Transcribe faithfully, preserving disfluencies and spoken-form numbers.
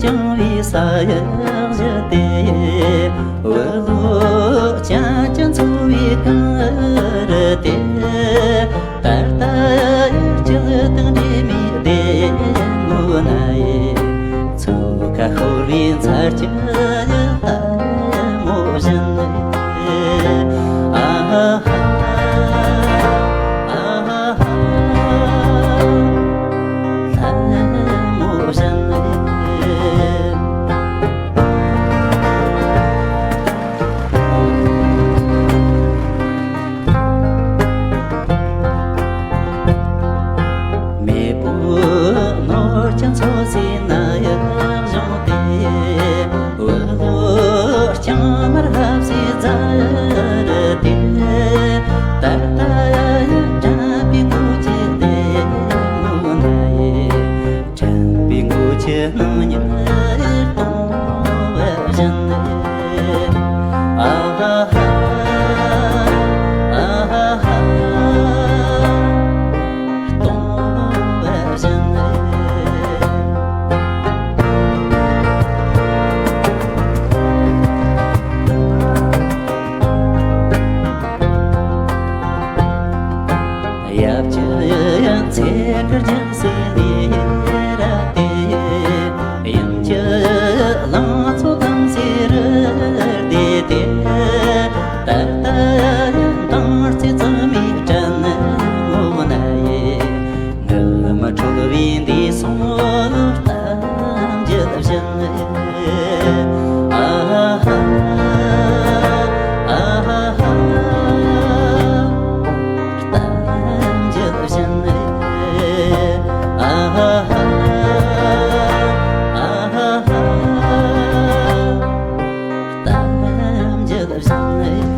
བསྐྱངས་པའི་ས་ཡ་བཞི་སྟེ། འུ་ལོ་ཅན་གྱི་འཚོ་བའི་གངས་རི་དེ། ད་ལྟ་ཡང་སྐྱིད་དང་འདྲེས་མའི་བདེ་མོ་ན་ཡི། མཚོ་ཁ་ཤོར་བའི་མཚར་སྐྱིད་ལྟད་མོ་བཞིན། ཨ་ཧ་ཧ། ཨ་ཧ་ཧ། ལྷ་མོ་བཞིན། མེས་པོའི་ནོར་སྐྱ་མཚོ་ཟེར་ན་ཡང་བཟང་སྟེ། འུ་ལོ་རྐྱང་མར་ལྷ་སའི་རྫ་རི་དེ། ད་ལྟ་ཡང་དྲན་པའི་མགོ་ཅན་བདེ་མོ་ན་ཡི། དྲན་པའི་མགོ་ཅན་སྣང་ཉིད་སྟོང་བ་བཞིན། ཨ་ཧ་ཧ། ཨ་ཧ་ཧ། སྟོང་བ་བཞིན། ཡབ་ཀྱི་ཡང་ཚེ་གར་ཀྱང་སྲིད་ལས་ར་སྟེ། ཡུམ་གྱི་ལང་ཚོ་དྭངས་སེ་རུ་བདེ་སྟེ། ད་ལྟ་ཡང་དྭངས་རྩེ་བཙུན་མའི་དྲན་ངོ་ན་ཡི། ངུ་མ་འཁྲོལ་བའི་འདས་སོང་གཏམ་རྒྱུད་བཞིན། ཨ་ཧ་ཧ། ཨ་ཧ་ཧ། གཏམ་རྒྱུད་བཞིན། ཨ་ཧ་ཧ། ཨ་ཧ་ཧ། གཏམ་རྒྱུད་བཞིན།